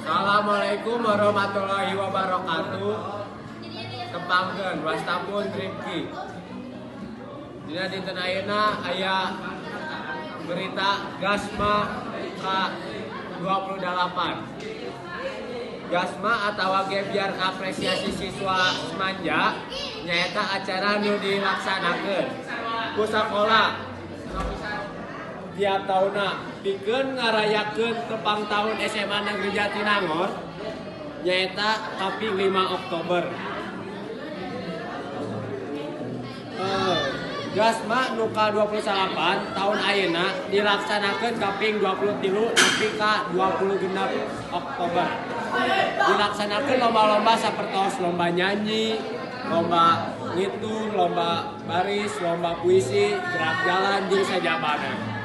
Assalamualaikum warahmatullahi wabarakatuh. Tepangkeun, wasta pun Rifki. Dina dinten ayeuna aya berita Gasma ka-28. Gasma atau Gebyar Apresiasi Siswa Smanja nyaeta acara nu dilaksanakeun ku sakola tiap tahunna pikeun ngarayakeun tepang tahun SMA Negeri Jatinangor, nyaeta kaping 5 Oktober. Gasma nu ka-28 tahun ayeuna dilaksanakeun kaping 23 nepi ka 26 Oktober. Dilaksanakeun lomba-lomba sapertos lomba nyanyi, lomba ngitung, lomba baris, lomba puisi, gerak jalan, jeung sajabana.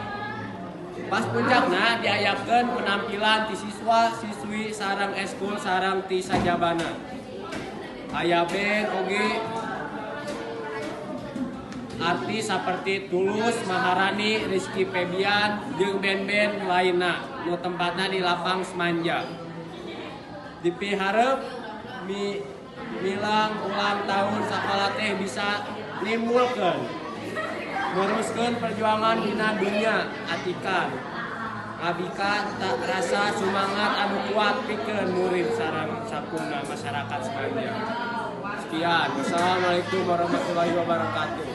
Pas puncakna diayakeun penampilan ti siswa, siswi sareng eskul sareng ti sajabana. Aya band oge, artis seperti Tulus, Maharani, Rizky Febian, jeung band-band lainna nu tempatna di lapang Smanja. Dipiharep milang ulang tahun sakola teh bisa nimbulkeun neruskeun perjuangan dina dunya atikan ngabika tak rasa semangat anu kuat pikeun murid sareng sakumna masyarakat Smanja. Sekian, wassalamualaikum warahmatullahi wabarakatuh.